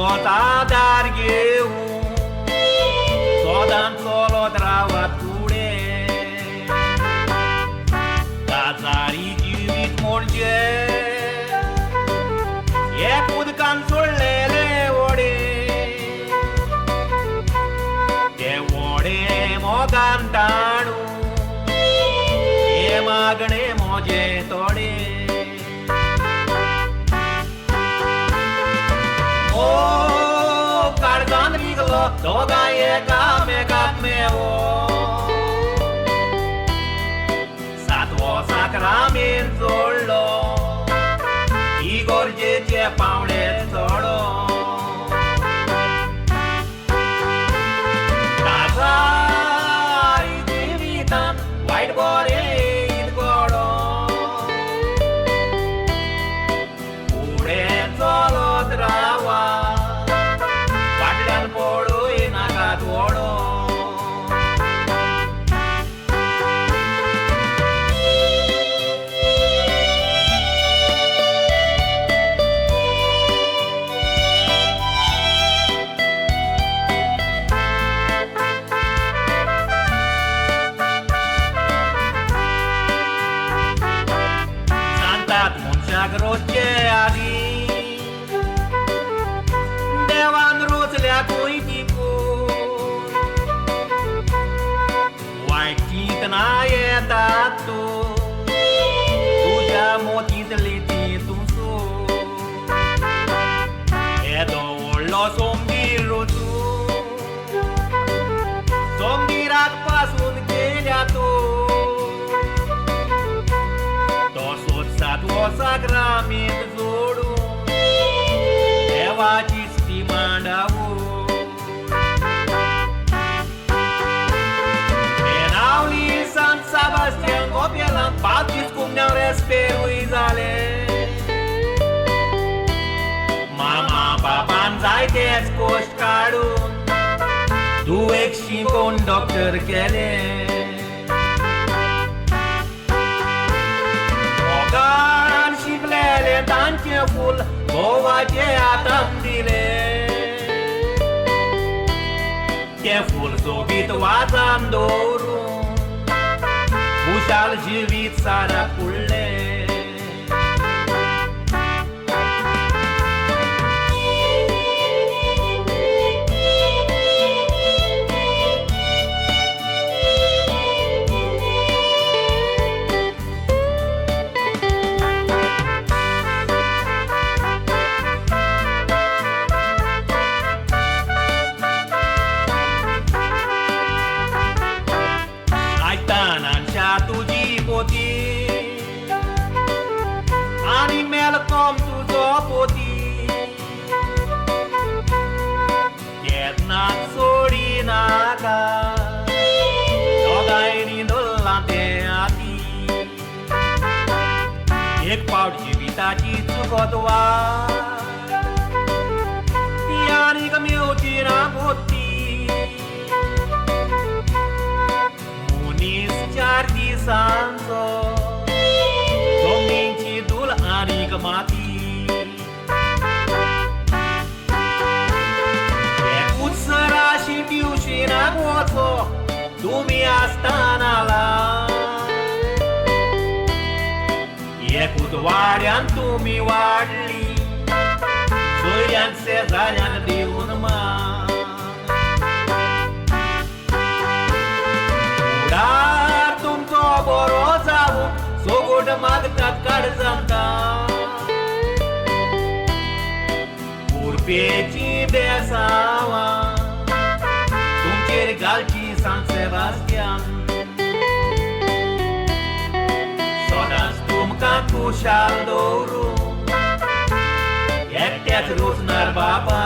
तुजोच आदार घेवन सदां चलत रावात फुडें. काजारी जिवीत म्हणजे एक उदकान सोडलेले वडे, ते वडे मोगान ताणू हे मागणे म्हजे थोडे. ओ काळजान रिगलो दोगांय एकामेकाक मेवो, सातवो साक्रामेंत जोडलो इगोर्जेचे पावणे चडो. काजारी जिवितान वायट बरें घडो, फुडें चलत रावा फाटल्यान पळय नाकात वडो. सांतात मनशाक रोजचे आदी देवान रोचल्या खंय ती पूण वायट चिंतना येतात तूं तुज्या मोतींतली ती तूं सोड. येदो व्हडलो सोमगीर रोचू सोमगिराक पासून केल्या तूं तसोच सातवो साक्रामेंत जोडून देवाची ती मांडावो. बेनावली सांत सेबास्तियान गोपेलांत 5 दीस कुमन्यांव रेस्पेरूय जाले. मामा बाबान जायतेच कश्ट काडून धुवेक शिकोवन डॉक्टर केले. मोगान शिंपलेलें तांचें फूल घोवाचे हातान दिलें, तें फूल सोबीत वाजान दवरून खुशाल जिवीत साराक उरलें. आयतानांच्या तुजी पोती आनी मेलकोम तुजो पोती, केन्नाच सोडी नाका दोगांयनी धरलां तें आदी. एक फावट जिविताची चुकत वाट ती आनीक मेवची ना पोती. मनीस 4 दिसांचो जमनीची धूल आनीक माती, एकूच सराशी ट्युशनाक वचो तुमी आसतना ल्हान, एकूच वाड्यान तुमी वाडली सोयऱ्यांक शेजाऱ्यांक दिवन मान. फुडार तुमचो बरो जावं सोगोट मागतात काळजांता, उर्बेची बेसांवां तुमचेर घालची सांत सेबास्तियान. सदांच तुमकां खुशाल दवरूं एकट्याच रोजनार बाबा.